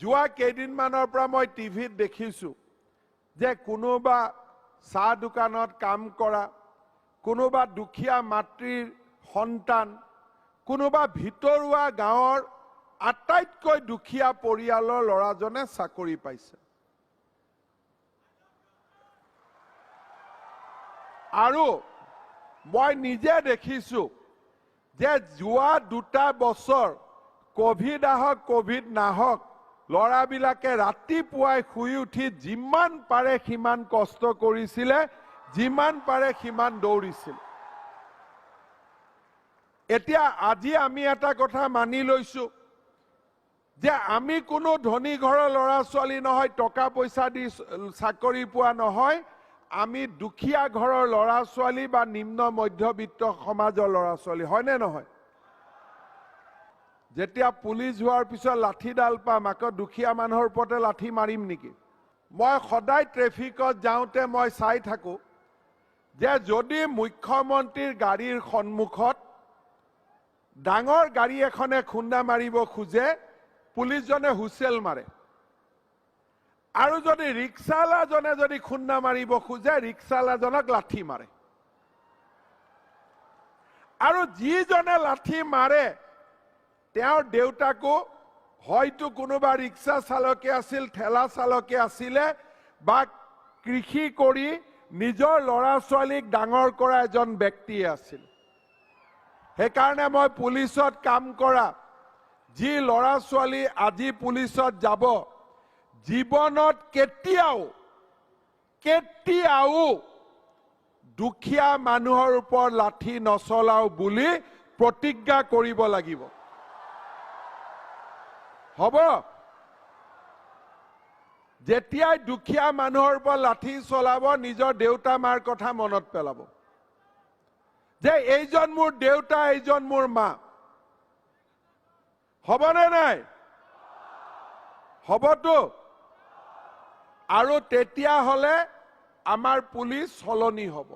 যোৱা কেইদিনমানৰ পৰা মই টিভিত দেখিছোঁ যে কোনোবা চাহ দোকানত কাম কৰা, কোনোবা দুখীয়া মাতৃৰ সন্তান, কোনোবা ভিতৰুৱা গাঁৱৰ আটাইতকৈ দুখীয়া পৰিয়ালৰ ল'ৰাজনে চাকৰি পাইছে। আৰু মই নিজে দেখিছোঁ যে যোৱা দুটা বছৰ ক'ভিড আহক ক'ভিড নাহক, ল'ৰাবিলাকে ৰাতিপুৱাই শুই উঠি যিমান পাৰে সিমান কষ্ট কৰিছিলে, যিমান পাৰে সিমান দৌৰিছিল। এতিয়া আজি আমি এটা কথা মানি লৈছো যে আমি কোনো ধনী ঘৰৰ ল'ৰা ছোৱালী নহয়, টকা পইচা দি চাকৰি পোৱা নহয়, আমি দুখীয়া ঘৰৰ ল'ৰা ছোৱালী বা নিম্ন মধ্যবিত্ত সমাজৰ ল'ৰা ছোৱালী, হয়নে নহয়? যেতিয়া পুলিচ হোৱাৰ পিছত লাঠিডাল পাম, আকৌ দুখীয়া মানুহৰ ওপৰতে লাঠি মাৰিম নেকি? মই সদায় ট্ৰেফিকত যাওঁতে মই চাই থাকোঁ যে যদি মুখ্যমন্ত্ৰীৰ গাড়ীৰ সন্মুখত ডাঙৰ গাড়ী এখনে খুন্দা মাৰিব খোজে, পুলিচজনে হুইচেল মাৰে, আৰু যদি ৰিক্সাৱালাজনে যদি খুন্দা মাৰিব খোজে, ৰিক্সাৱালাজনক লাঠি মাৰে। আৰু যিজনে লাঠি মাৰে তেওঁৰ দেউতাকো হয়তো কোনোবা ৰিক্সা চালকে আছিল, ঠেলা চালকে আছিলে, বা কৃষি কৰি নিজৰ ল'ৰা ছোৱালীক ডাঙৰ কৰা এজন ব্যক্তিয়ে আছিল। সেইকাৰণে মই পুলিচত কাম কৰা যি ল'ৰা ছোৱালী আজি পুলিচত যাব, জীৱনত কেতিয়াও কেতিয়াও দুখীয়া মানুহৰ ওপৰত লাঠি নচলাও বুলি প্ৰতিজ্ঞা কৰিব লাগিব। হ'ব? যেতিয়াই দুখীয়া মানুহৰ ওপৰত লাঠি চলাব, নিজৰ দেউতা মাৰ কথা মনত পেলাব যে এইজন মোৰ দেউতা, এইজন মোৰ মা। হ'বনে নাই? হ'বতো। আৰু তেতিয়াহ'লে আমাৰ পুলিচ সলনি হ'ব।